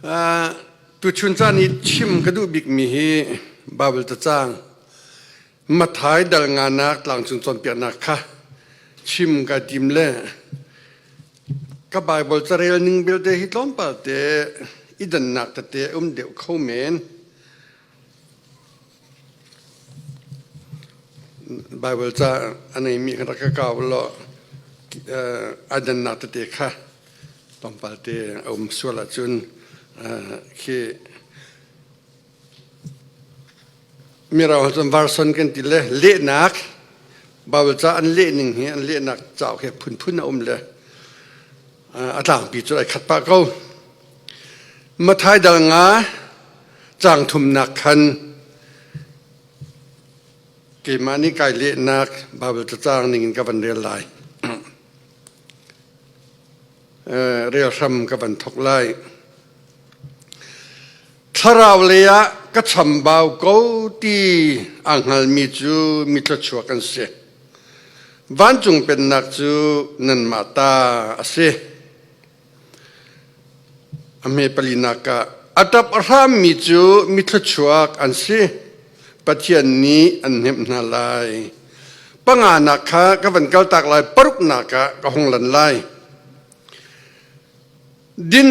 Tuchun caan i chim ka duh bikmi hi Baibal cacang Matthai dal nganak tlangcung cawnpiaknak kha chim ka tim le ka Baibal carel ning belte hi tlawmpal te i dannak tete um deuh kho men. Baibal ca a neimi kha rak ka kau law a dannak tete kha tlawmpal te a um sual ahcun khi Mirang cun version kan ti le lehnak Baibal ca an leh ning hi an lehnak cauk hi phunphun a um le a tlangpi cu ai khat pah ko. Matthai dal nga caang thumnak khan keimah nih kai lehnak Baibal cacang ning in ka van rel lai. Rel hram ka van thok lai. Thlarau lei ah ka chambau ko ti a hngalmi cu mi thluachuak an si. Vancung pennak cu nanmah ta a si. A hme palinak ah a ṭap a hrammi cu mi thluachuak an si. Pathian nih an hnemh hna lai. Panganak kha ka van kaltak lai, paruknak ah ka hung lan lai. Din,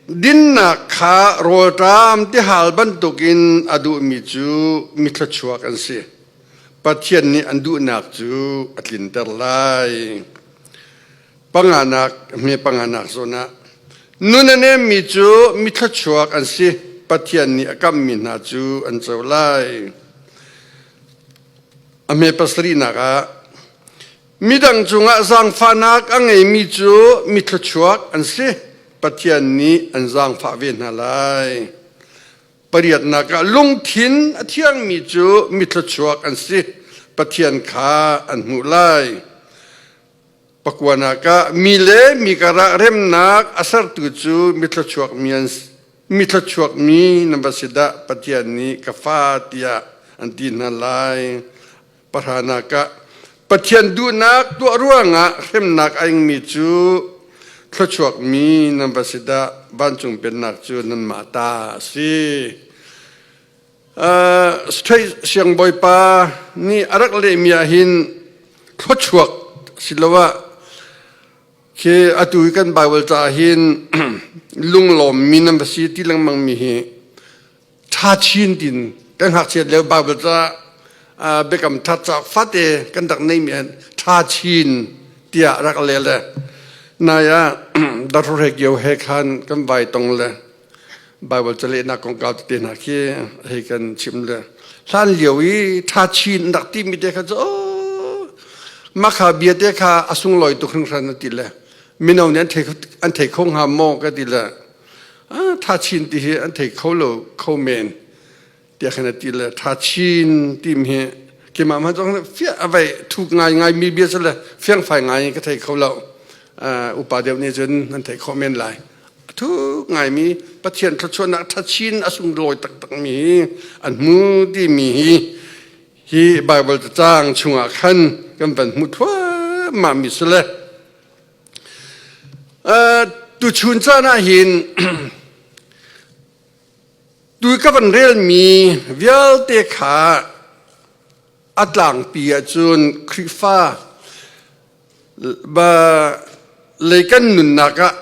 dinnak kha rawlṭam tihal bantukin a duhmi cu mi thluachuak an si. Pathian nih an duhnak cu a tlinter lai. Panganak, hme panganak zawn ah nun a nemmi cu mi thluachuak an si. Pathian nih a kamhmi hna cu an co lai. A hme pasarihnak ah Midang cungah zaangfahnak a ngeimi cu mi thluachuak an si. Pathian nih an zaangfah ve hna lai. Pariatnak ah lungthin a thiangmi cu mi thluachuak an si. Pathian kha an hmuh lai. Pakuanak ah mi le mi karah remnak a sertu cu mi thluachuakmi an mi thluachuakmi nan va si dah Pathian nih ka fa tiah an ti hna lai. Pahranak ah Pathian duhnak tuah ruangah hremnak a ingmi cu thluachuakmi nan va si dah vancung pennak cu nanmah ta a si. Uh, Straight siangbawipa nih a rak lehmi ah hin thluachuak siloah khi atu hi kan Bible caah hin lunglawmmi nan va si ti lengmangmi hi ṭha chin tin kan ngakchiat lio Bible ca biakam thar ca fate kan rak neimi an ṭha chin tiah rak le le nai ah darhorek yo he khan kan vai tong le Bible calehnak kongkau tete hna khi hei kan chim le hlan lio i ṭha chin rak timi te kha cu makha bia te kha a sunglawi tuk hringhran a ti le mino nih an thei kho hnga maw ka ti le Tha chin ti hi an thei kho lo kho men tiah khan a ti le tha chin tim hi keimah hmanh zong fiah a vei thuk ngai ngai mi bia le fiangfai ngai ka thei kho lo upa deuh nih cun an theih khawh men lai thuk ngai mi Pathian thluachuahnak tha chin a sunglawi taktak mi hi an hmu timi hi hi Bible cacang chungah khan kan van hmu thluahmah mi si le Tuchun caan ah hin tu ka van relmi vialte kha a tlangpi ahcun Khrihfa lei kan nunnak ah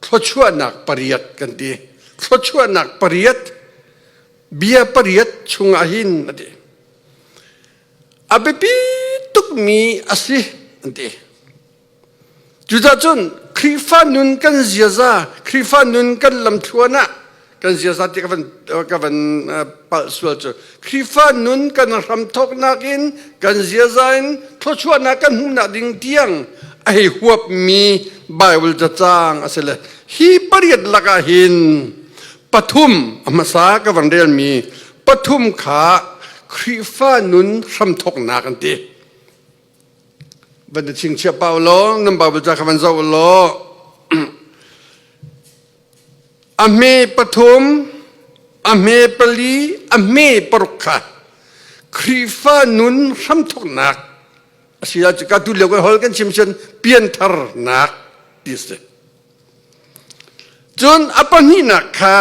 thluachuahnak pariat kan ti. Thluachuahnak pariat, bia pariat chungah hin a ti. A biapi tukmi a si an ti. Cucaah cun Khrihfa nun kan ziaza, Khrihfa nun kan lamthluan ah kan ziaza ti ka van ka van palh sual cu Khrihfa nun kan hramthawknak in kan ziaza in thluachuahnak kan hmuhnak ding tiang a hei huapmi Bible cacang a si le hi pariat lakah hin pathum a hmasa ka van relmi pathum kha Khrihfa nun hramthawknak an ti. Van na chingchiah pah law nan Bible ca kha van zoh law a hme pathum a hme pali a hme paruk kha Khrihfa nun hramthawknak a si ah ka tu lio kan hol kan chim cun piantharnak ti a si. Cun a pahnihnak kha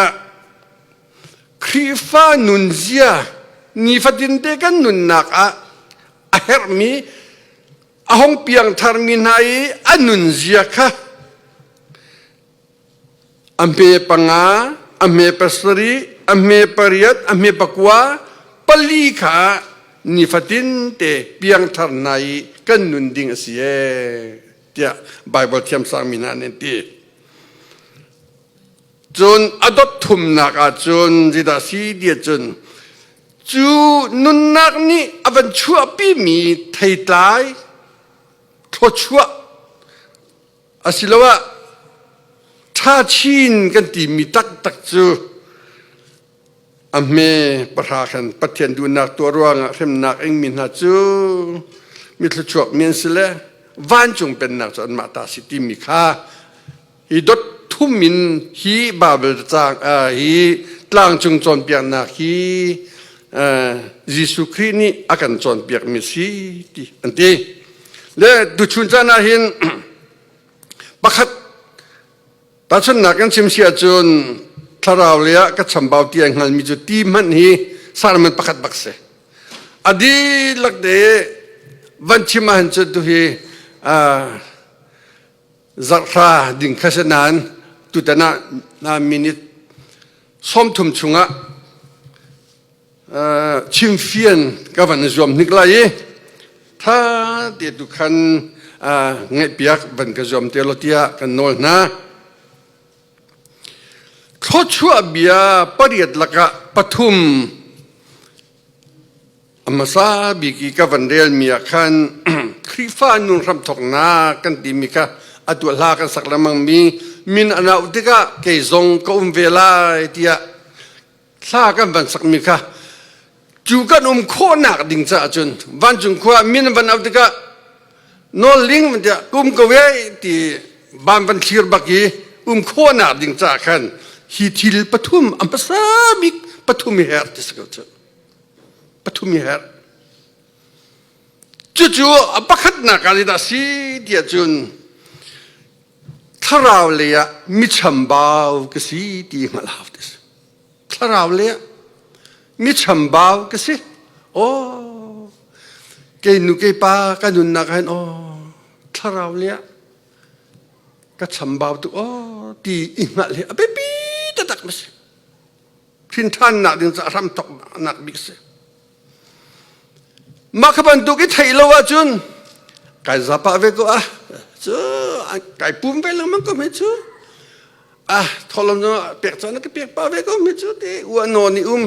Khrihfa nunzia nifatinte kan nunnak ah a herhmi a hung piangtharmi hna i a nunzia kha a hme panga, a hme pasarih, a hme pariat, a hme pakua, pali kha nifatin te piangthar hna i kan nun ding a si ee tiah Baibal thiamsang mi hna nih an ti. Cun a dot thumnak ah cun zeidah si ti ahcun cu nunnak nih a van chuahpimi theitlai thluachuah asiloah ṭha chin kan timi taktak cu a hme pahra khan Pathian duhnak tuah ruangah hremnak ingmi hna cu mi thluachuak mi an si le vancung pennak cu anmah ta si timi kha hi dot thum in hi Babel caang hi tlangcung cawnpiaknak hi Jesuh Khrih nih a kan cawnpiakmi si ti an ti. Le tuchun caan ah hin pakhat tahchunhnak kan chim si ahcun thlarau lei ah ka chambau ti ai hngalmi cu ti hmanh hi sermon pakhat bak si. A dihlak te van chim ahhin cun tu hi zarhra ding kha si nain tutan ah na minute 30 chungah chimfian ka van zuam hnik lai i tha te tu khan ngaihpiak van ka zuam te lo tiah kan nawl hna. Thluachuah bia pariat lakah pathum A hmasa bik i ka van relmi ah khan Khrihfa nun hramthawknak kan timi kha atu hla kan sak lengmangmi min an auh tikah kei zong ka um ve lai tiah thla kan van sakmi kha cu kan um khawhnak ding caah cun vancung khua min van auh tikah nawl ling van tiah ka um ko e ti van van thlir bak i um khawhnak ding caah khan hi thil pathum a hmasa bik pathum hi herh ti si ko cu. Pathum i herh. Cucu a pakhatnak ah zeidah si tiah cun thlarau lei ah mi chambau ka si ti hngalh hau ti si. Thlarau lei ah mi chambau ka si. Oh, kei nu kei pa ka nunnak ah hin oh thlarau lei ah ka chambau tuk oh ti i hngalh hi a biapi taktak ma si. Hrinthannak ding cu a hramthoknak bik si. Mah kha bantuk i theih lo ahcun kai zapa ve ko ah cu kai pum ve lengmang ko hme cu ah tholom cu pek caan ka pek pa ve ko hme cu ti ua nawn i um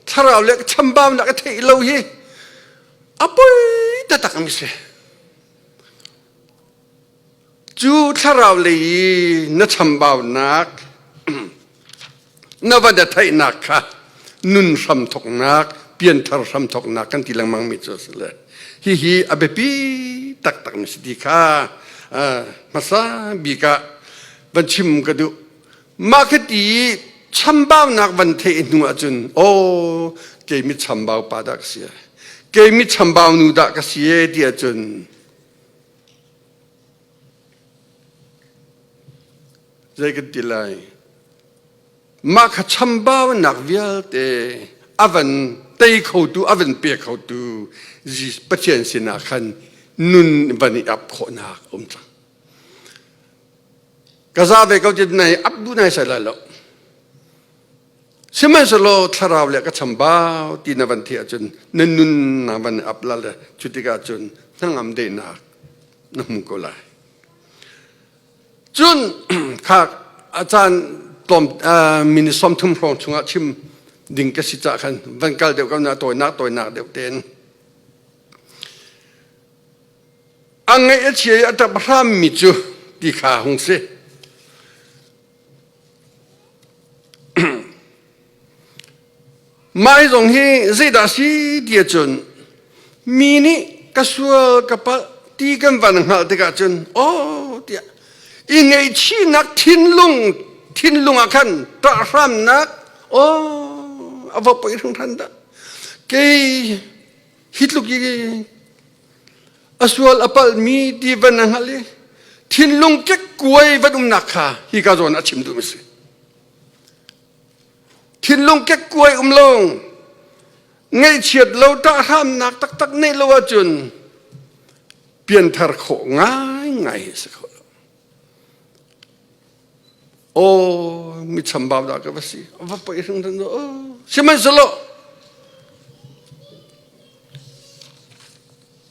thlarau le chambaunak ka theih lo hi a poi taktak mi si. Cu thlarau lei i na chambaunak na va na theihnak kha nun hramthoknak pianthar hramthoknak kan ti lengmang mi cu a si le hihi a biapi taktak mi si ti kha hmasa bik ah van chim ka duh. Mah khi ti chambaunak van theih hnu ahcun aw kei mi chambau pa dah ka si kei mi chambau nu dah ka si e ti ahcun Zei kan ti lai? Mah kha chambaunak vialte a van tei khotu, a van pe khotu Pathian sinah khan nun van i ap khawhnak a um cang. Ka za ve ko ti nai ap duh nai sai lai lo. Sihmanhsehlaw thlarau le ka chambau ti na van thiah cun na nun na van ap la le cu tikah cun hnangam dehnak na hmu ko lai. Cun kha a caan tlawm minute 30 hrawng chungah chim ding ka si cah khan van kal deuh ko na tawinak tawinak deuh tein a ngaih a chia i a ṭap hrammi cu ti kha hung si. Mah hi zong hi zeidah a si ti ahcun mi nih ka sual ka palh ti kan van hngalh tikah cun aw tiah i ngaihchihnak thinlung thinlung ah khan ṭahhramnak aw a va poi hringhran dah kei hi tluk i a sual a palhmi ti van a hngalh i thinlung kekkuai van umnak kha hi ka zawn a chim duhmi si. Thinlung kekkuai um lo, ngaihchiat lo ṭahhramnak taktak neih lo ahcun pianthar khawh ngaingai hi a si kho lo. Aw, mi chambau dah ka va si. Va poi hringhran aw. Sihmanhsehlaw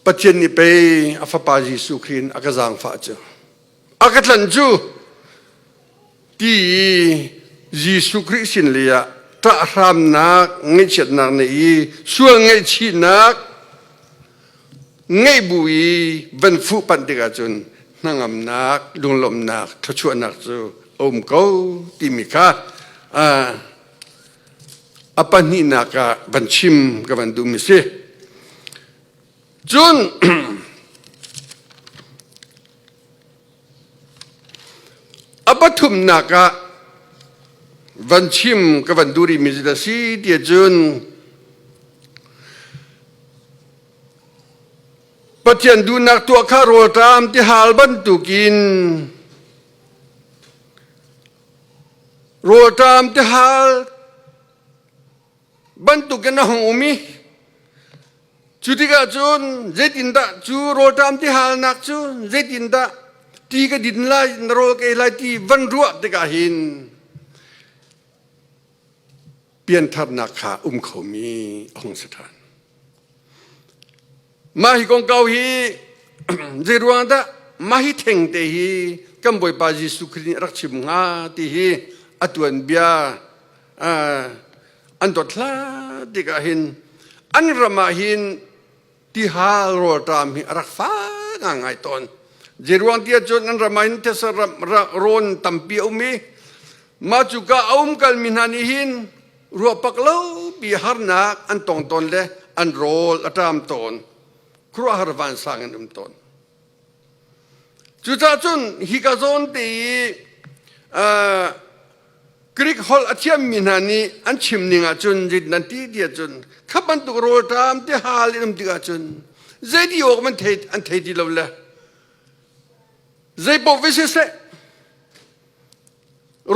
Pathian nih pei a fapa Jesuh Khrih in a ka zaangfah cu. A ka tlanh cu ti i Jesuh Khrih sin lei ah ṭahhramnak ngaihchiatnak neih i sual ngaihchihnak ngeih bu i van fuh panh tikah cun hnangamnak lunglawmhnak thluachuahnak cu a um ko timi kha a pahnihnak ah van chim ka van duhmi si. Cun a pathumnak ah van chim ka van duh rihmi cu si ti cun Pathian duhnak tuah kha rawlṭam tihal bantukin rawlṭam tihal bantukin a hung um i cu tikah cun zeitindah cu rawlṭam tihalnak cu zeitindah ti ka din lai na rawl ka ei lai ti van ruah tikah hin piantharnak kha um khomi a hung si ṭhan. Mah hi kongkau hi zei ruang dah mah hi theng te hi kan Bawipa Jesuh Khrih nih a rak chim hnga ti hi a tuanbia an dot hla tikah hin an ram ah hin tihal rawlṭam hi a rak fak ngai tawn. Zei ruang ti ahcun an ram ah hin thesa ram rawn tampi a um i mah cuka a um kalmi hna nih hin ruahpak lo pi harnak an tong tawn le an rawl a ṭam tawn khuaruahhar vansang in um tawn cucaah cun hika zawn te i Greek holh a thiammi hna nih an chim ning ahcun rit nan ti ti ahcun kha bantuk rawlṭam ti hal in um tikah cun zeiti awk man thei an thei ti lo le zei paoh vi siseh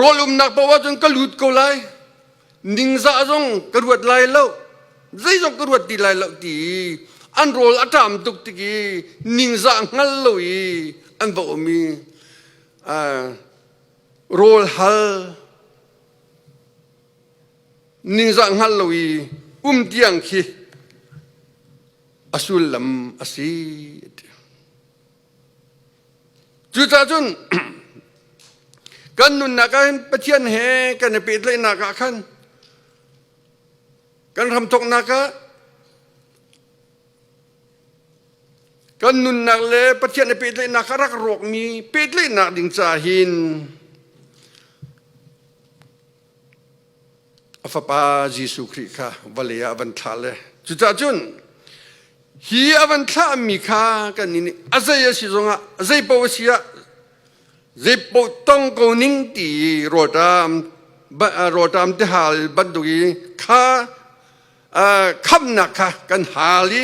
Rawl umnak paoh ahcun ka lut ko lai. Ningzah zong ka ruat lai lo. Zeizong ka ruat ti lai lo ti an rawl a ṭam tuk tik i ningzah hngal lo i an va um i rawl hal ningzah hngal lo i um tiang khi a sullam a si. Cucaah cun kan nunnak ah hin Pathian he kan i pehtlaihnak ah khan kan hramthawknak ah kan nunnak le Pathian i pehtlaihnak a rak rawkmi pehtlaihnak ding caah hin a fapa Jesuh Khrih kha vawlei ah a van thlah le cucaah cun hi a van thlahmi kha kan nih a zei a si zongah a zei paoh a si ah zei paoh tong ko ning ti rawlṭam rawlṭam tihal bantuk i kha khamnak kha kan hal i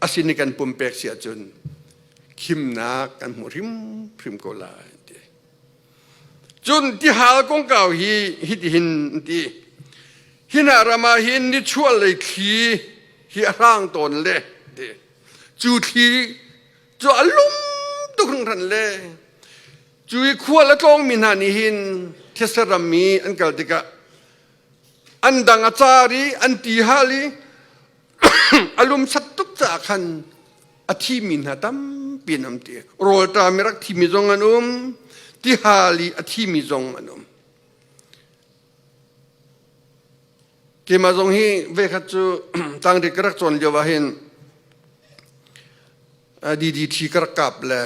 a sin i kan pumpek si ahcun khimnak kan hmuh hrimhrim ko lai ti. Cun tihal kongkau hi hitihin an ti. Hi hna ram ah hin nichuahlei thli hi a hrang tawn le ti. Cu thli cu a lum tuk hringhran le cu i khual a tlawngmi hna nih hin these ram i an kal tikah an dang a car i an ti hal i a lumsat tuk caah khan a thimi hna tampi an um ti rawlṭam i rak thimi zong an um tihal i a thimi zong an um keimah zong hi veikhat cu tangri ka rak cawn lio ah hin DDT ka rak kap le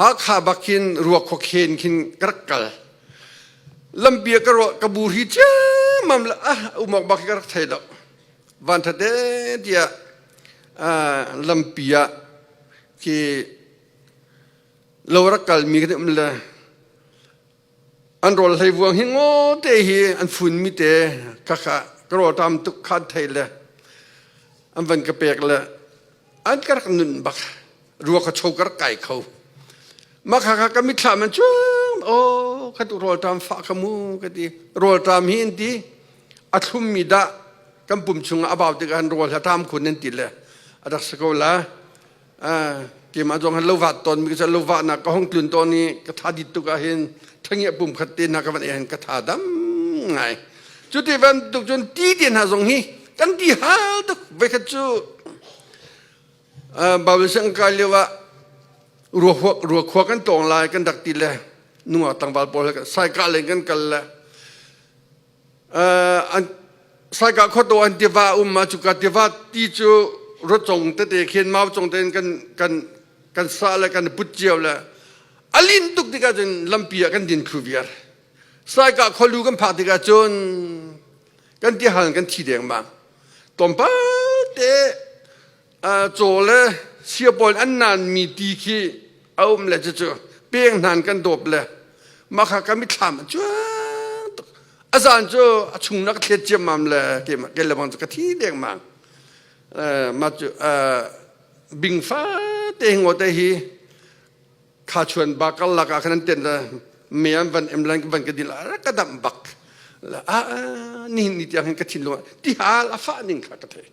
Hakha bak khin ruak khuakhen khin ka rak kal lampi ka ruah ka bu hi ciammam le ah umok bak hi ka rak thei lo van tha te tiah lampi ah khi lo rak kal mi kan um le an rawl hlei vuang hi ngaw te hi an fun mi te kha kha ka rawl tam tuk khan thei le an van ka pek le an ka rak nun bak rua ka cho ka rak kai kho mah kha kha ka mitthlam an cuang. Aw kha tu rawlṭam fah kha mu ka ti. Rawlṭam hi an ti a thlummi dah kan pum chungah a bau tikah han rawl ha ṭam khun an ti le a rak si ko la. Keimah zong han lo vat tawn mi ka lo vahnak ka hong tlun tawn i ka tha dit tuk ah hin thangiah pum khat te hna ka van ei hin ka tha dam ngai. Cuti bantuk cun ti te hna zong hi kan ti hal tuk. Voikhat cu Bible sianginn kai lio ah ruakhua kan tawng lai kan rak ti le nungak tlangval pawl he saikah len kan kal le saikah khuataw an tiva um ma cuka tiva ti cu rocong tete khin mau cong tein kan kan kan sa le kan put cio le a lin tuk tikah cun lampi ah kan din thlu viar saikah khualu kan phak tikah cun kan ti hal kan thi dengmang tlawmpal te caw le sia pawl an naan mi ti khi a um le cucu peng hnan kan dawp le mah kha ka mitthlam a cuang tuk a zan cu a chung na ka thlet ciammam le keimah ke lebang cu ka thi dengmang mah cu bing fate ngaw te hi kha chuan ba kal lak ah khan an ten le me an van em lan van ka dil a ka damh bak a nihin ni tiang hin ka thinlung ti hal a fah ning kha ka thei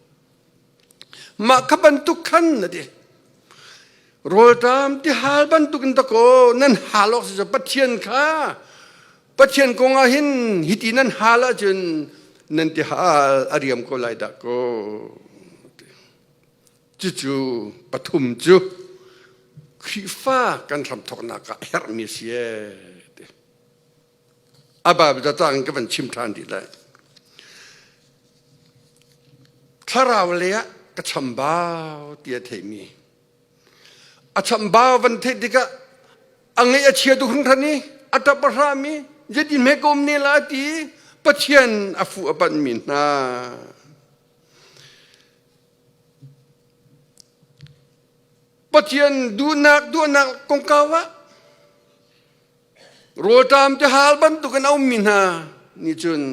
mah kha bantuk khan na ti rawlṭam ti hal bantuk in dakaw nan hal awk si pathian kha pathian kong ah hin hiti nan hal ahcun nan ti hal a riam ko lai dah ko Cucu pathum cu Khrihfa kan hramthawknak ah herhmi a si ee ti. A Bible catang in ka van chim ṭhan dih lai. Thlarau lei ah ka chambau ti a theimi. A chambau van theih tikah a ngeih a chia tu hringhran i a ṭap a hram i zeitin hme ka um ne la ti Pathian a fuh a panhmi hna. Pathian duhnak duhnak kongkau ah rawlṭam te hal bantukin a ummi hna nih cun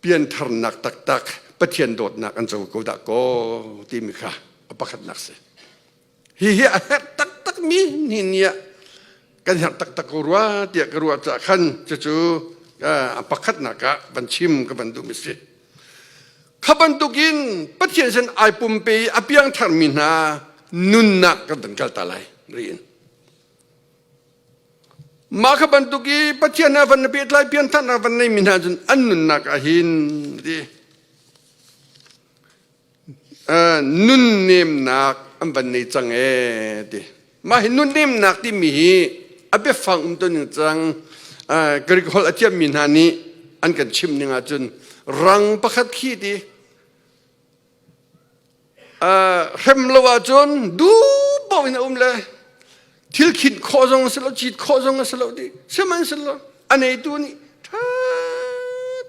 piantharnak taktak Pathian dawtnak an co ko dah kaw timi kha a pakhatnak si. Hihi a herh taktakmi ni ni ah kan herh taktak ko rua tiah ka ruah caah khan cucu a pakhatnak ah van chim ka van duhmi si. Kha bantukin Pathian sin ai pumpe i a piangtharmi hna nunnak kan van kal ta lai riin. Mah kha bantuk i Pathian he van na pehtlai piantharnak van neimi hna cun an nunnak ah hin ti nunnemnak an van nei cang ee ti mah hi nunnemnak timi hi a biafang um to ning cang Greek holh a thiammi hna nih an kan chim ning ahcun rang pakhat khi ti hrem lo ahcun duh paoh in a um le thil khinh khawh zong a si lo cit khawh zong a si lo ti sihmanhsehlaw a neitu nih ṭha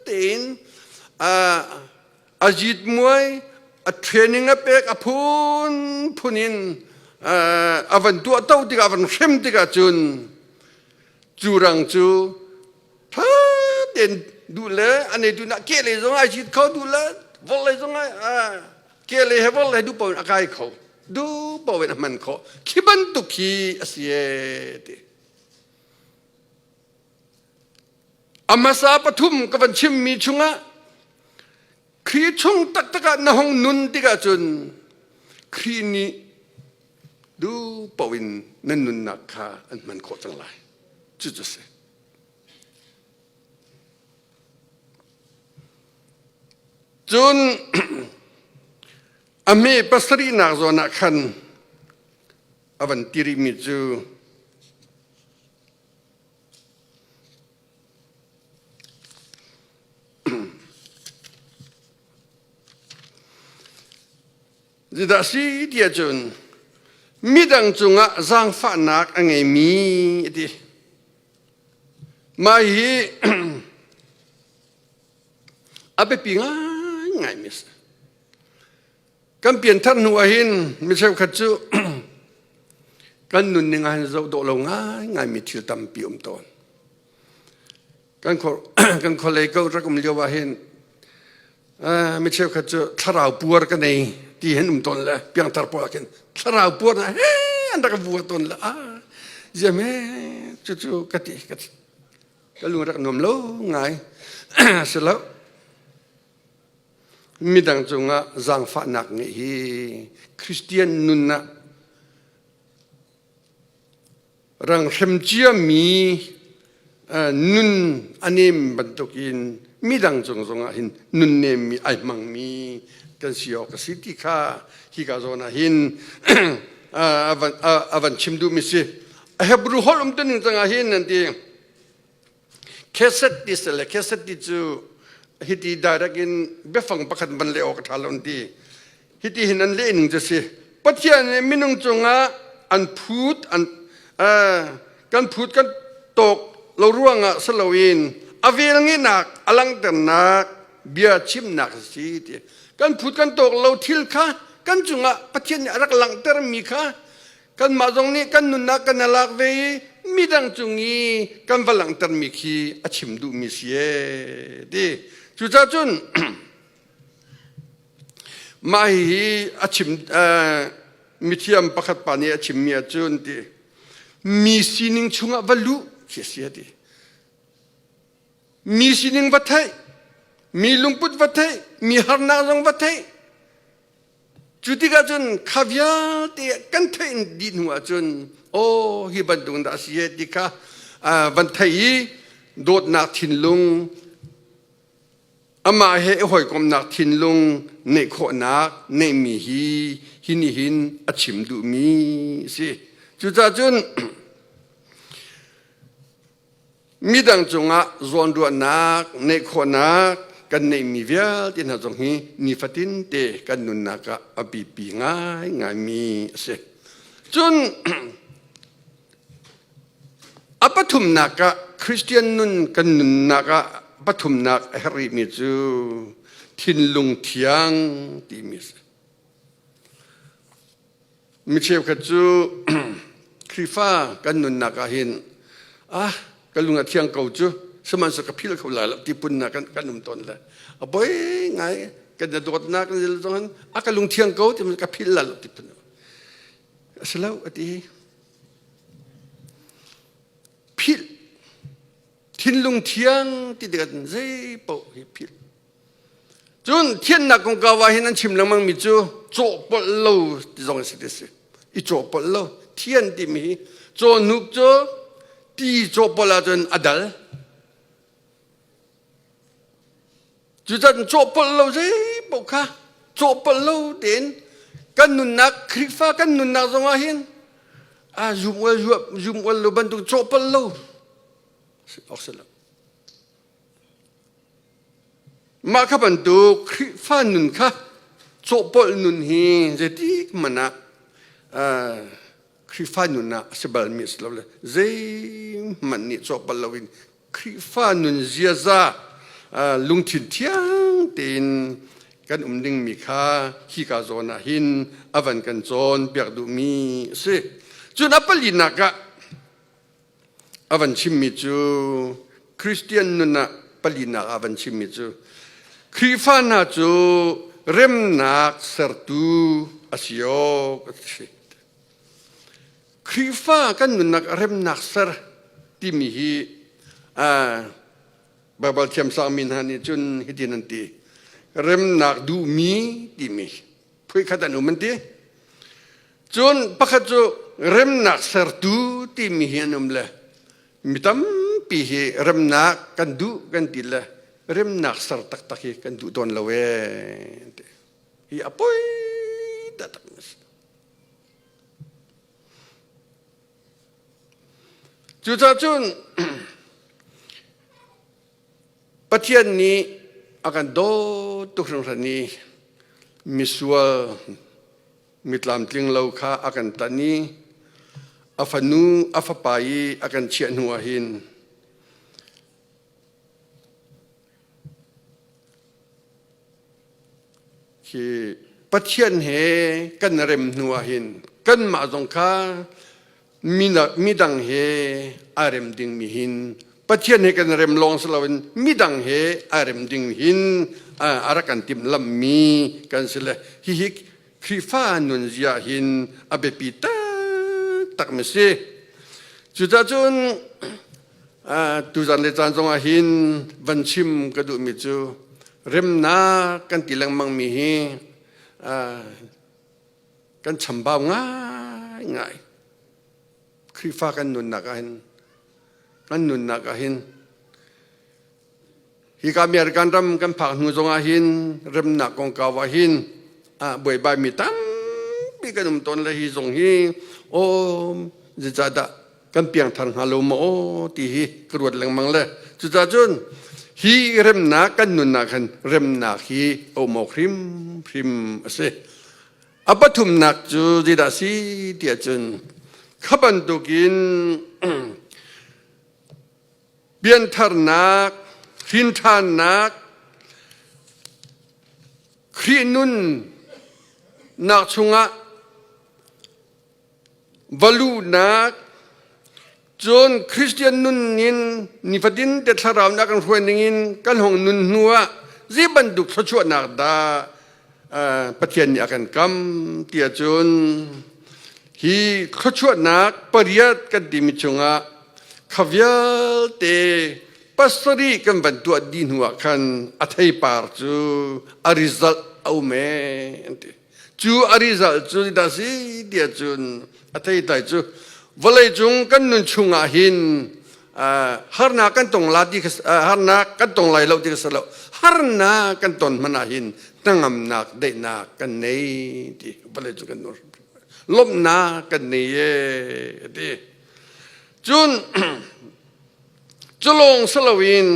tein a zitmuai a training a pek a phunphun in a van tuah to tikah a van hrem tikah cun cu rang cu tha tein duh le a neitu nak ke lei zong ai cit kho duh le vol lei zong ai ke lei he vol lei duh paoh in a kai kho duh paoh in a hman khawh khi bantuk khi a si e ti A hmasa pathum ka van chimmi chungah Khrih chung taktak ah na hung nun tikah cun Khrih nih duh paoh in nan nunnak kha an hman khawh cang lai. Cucu a si. Cun a hme pasarihnak zawn ah khan a van ti rihmi cu Zeidah a si ti ahcun midang cungah zaangfahnak a ngeimi a ti. Mah hi a biapi ngaingaimi a si. Kan pianthar hnu ahhin mi cheukhat cu kan nunning ah hin zoh dawh lo ngaingaimi thil tampi um tawn. Kan kan khualei ko rak um lio ah hin mi cheukhat cu thlarau puar ka nei ti hin um tawn le piangthar pawl ah khin thlarau puar na he an rak vua tawn le ah. Ziame cucu ka ti ka ti. Ka lung rak nuam lo ngai. Si lo. Midang cungah zaangfahnak ngeih hi Christian nun ah rang hrem ciami nun a nem bantukin midang cung zongah hin nun nemmi ai hmangmi kan si awk a si ti kha hika zawn ah hin a van chim duhmi si. A Hebrew holh um tuning cangah hin an ti. Kheset ti si le kheset ti cu hiti direct in biafang pakhat van leh awk a ṭha lo an ti. Hiti hin an leh ning cu si. Pathian nih minung cungah an phut an kan phut kan tawk lo ruangah si loin a velngeihnak a langhternak bia chimnak a si ti. Kan phut kan tawk lo thil kha kan cungah Pathian nih a rak langhtermi kha kanmah zong nih kan nunnak kan lak ve i midang cung i kan va langhtermi khi a chim duhmi si ee ti. Cucaah cun mah hihi a chim mithiam pakhat pa nih a chimmi ahcun ti mi sining chungah va luh khi a si a ti. Mi sining va theih, mi lungput va theih, mi harnak zong va theih. Cu tikah cun kha vialte kan theih dih hnu ahcun aw hi bantuk dah a si e ti kha van theih i dawtnak thinlung amah he i hawikomhnak thinlung neih khawhnak neihmi hi hi nih hin a chim duhmi a si. Cucaah cun Midang cungah zawnruahnak neih khawhnak kan neihmi vialte hna zong hi nifatin te kan nunnak ah a biapi ngaingaimi a si. Cun a pathumnak ah Christian nun kan nunnak ah pathumnak a herh rihmi cu thinlung thiang timi a si. Mi cheukhat cu Khrihfa kan nunnak ah hin ah ka lung a thiang ko cu sihmanhsehlaw ka philh kho lai lo ti punnak kan kan um tawn le a poi ngai kan na dawtnak kan zong hin a ka lung thiang ko ti ka philh lai lo ti phun a si lo a ti. Philh thinlung thiang ti tikah zei paoh hi philh. Cun thiannak kongkau ah hin an chim lengmang mi cu cawhpolh lo ti zong a si ti si. I cawhpolh lo. Thian timi hi cawhnuk cu ti cawhpolh ahcun a dal. Cucun cawhpolh lo zei paoh kha cawhpolh lo tein kan nunnak Khrihfa kan nunnak zongah hin a zum ual zum ual lo bantuk cawhpolh lo awk si lo. Mah kha bantuk Khrihfa nun kha cawhpolh nun hi zeitik hmanh ah Khrihfa nun ah a si balmi a si lo le zeihmanh nih cawhpolh loin Khrihfa nun ziaza lungthin thiang tein kan um dingmi kha hika zawn ah hin a van kan cawn piak duhmi a si. Cun a palinak ah A van chimmi cu Christian nun ah palinak ah a van chimmi cu Khrihfa hna cu remnak sertu a si awk a si. Khrihfa kan nunnak remnak ser timi hi Baibal thiamsangmi hna nih cun hitin an ti. Remnak duhmi timi phuikhat an um an ti. Cun pakhat cu remnak sertu timi hi an um le mi tampi hi remnak kan duh kan ti le remnak ser taktak hi kan duh tawn lo ee. Hi a poi taktak a si. Cucaah cun Pathian nih a kan dawt tuk hringhran i misual mitlamtling lo kha a kan tanh i a fanu a fapa i a kan chiah hnu ah hin khi Pathian he kan rem hnu ah hin kanmah zong kha midang he aa rem dingmi hin Pathian he kan rem lawng si loin midang he aa rem ding hin a rak kan timhlamhmi kan si le hihi Khrihfa nunzia hin a biapi taktak mi si. Cucacun tuzan le caan zongah hin van chim ka duhmi cu remnak kan ti lengmang mi hi kan chambau ngaingai. Khrihfa kan nunnak ah hin kan nunnak ah hin hika American ram kan phak hnu zongah hin remnak kongkau ah hin buaibai mi tampi kan um tawn le hi zong hi aw zeicahdah kan piangthar hnga lo maw aw ti hi ka ruat lengmang le. Cucaah cun hi remnak kan nunnak khan remnak hi a um awk hrimhrim a si. A pathumnak cu zeidah a si tiah cun kha bantukin piantharnak, hrinṭhannak, Khrih nunnak chungah va luhnak, cun Christian nun in nifatin te thlarau nih a kan hruai ning in kan hong nun hnu ah zei bantuk thluachuahnak dah Pathian nih a kan kam tiah cun hi thluachuahnak pariat kan timi chungah kha vialte pasarih kan van tuah dih hnu ah khan a theipar cu a result a um ee an ti. Cu a result cu zeidah si tiah cun a theitlai cu vawleicung kan nun chungah hin harnak kan tong la ti harnak kan tong lai lo ti ka si lo, harnak kan ton hmanh ah hin hnangamnak, daihnak kan nei ti, vawleicung kan nun lawmhnak kan nei e ti. Cun culawng si loin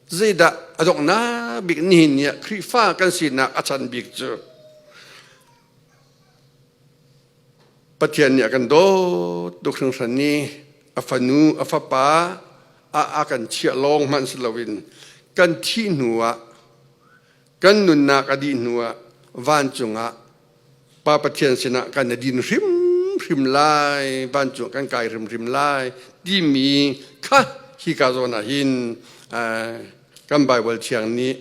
zeidah a donghnak bik nihin ni ah Khrihfa kan sinak a chan bik cu Pathian nih a kan dawt tuk hringhran i a fanu a fapa a kan chiah lawng hmanh si loin kan thih hnu ah, kan nunnak a dih hnu ah vancung ah Pa Pathian sinah kan i din hrimhrim lai, vancung kan kai hrimhrim lai timi kha hika zawn ah hin kan Bible thiang nih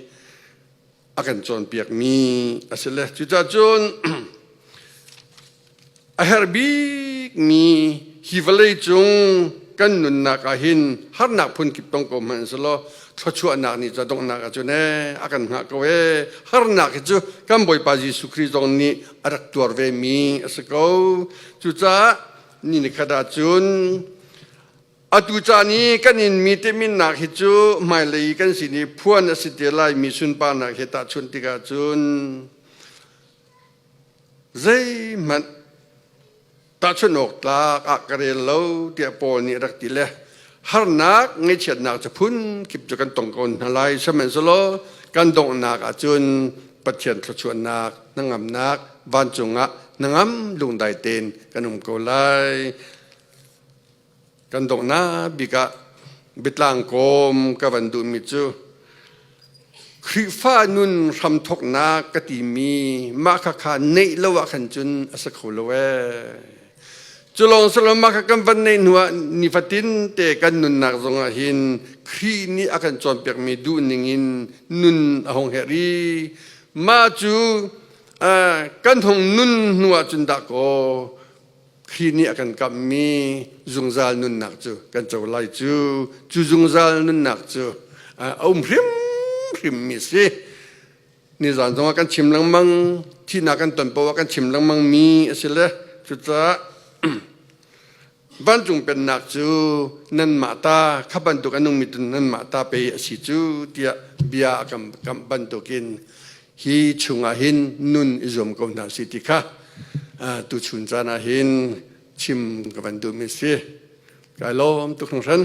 a kan cawnpiakmi a si le. Cucaah cun a herh bikmi hi vawlei cung kan nunnak ah hin harnak phunkip tong ko hmanh selaw thluachuahnak nih cu donghnak ah cun ee a kan hngah ko ee. Harnak hi cu kan Bawipa Jesuh Khrih zong nih a rak tuar ve mi a si ko. Cucaah ni nikhat ah cun atu caan i kan inmi teminnak hi cu hmailei kan sin i phuan a si te lai mi sunparnak he tahchunh tikah cun zeihmanh tahchunh awk tlak ah ka rel lo tiah Paul nih rak ti le harnak, ngaihchiatnak cu phun kip cu kan tong ko hna lai, sihmanhsehlaw kan donghnak ahcun Pathian thluachuahnak, hnangamnak vancung ah hnangam lungdai tein kan um ko lai. Kan donghnak bik ah biatlang kawm ka van duhmi cu Khrihfa nun hramthawknak ka timi mah khakha neih lo ah khan cun a si kho lo ee. Cu lawng si lo, mah kha kan van neih hnu ah nifatin te kan nunnak zongah hin Khrih nih a kan cawnpiakmi duhning in nun a hung herh i mah cu kan hung nun hnu ah cun dah kaw Khrih nih a kan kamhmi zungzal nunnak cu kan co lai cu. Cu zungzal nunnak cu a um hrimhrimmi si. Nizan zongah kan chim lengmang, thihnak kan ton paoh ah kan chim lengmang mi a si le cucaah vancung pennak cu nanmah ta kha bantuk a nungmi tu nanmah ta pei a si cu tiah bia a kan kamh bantukin hi chungah hin nun i zuam ko hna si ti kha tuchun caan ah hin chim ka van duhmi si. Kai lawm tuk hringhran.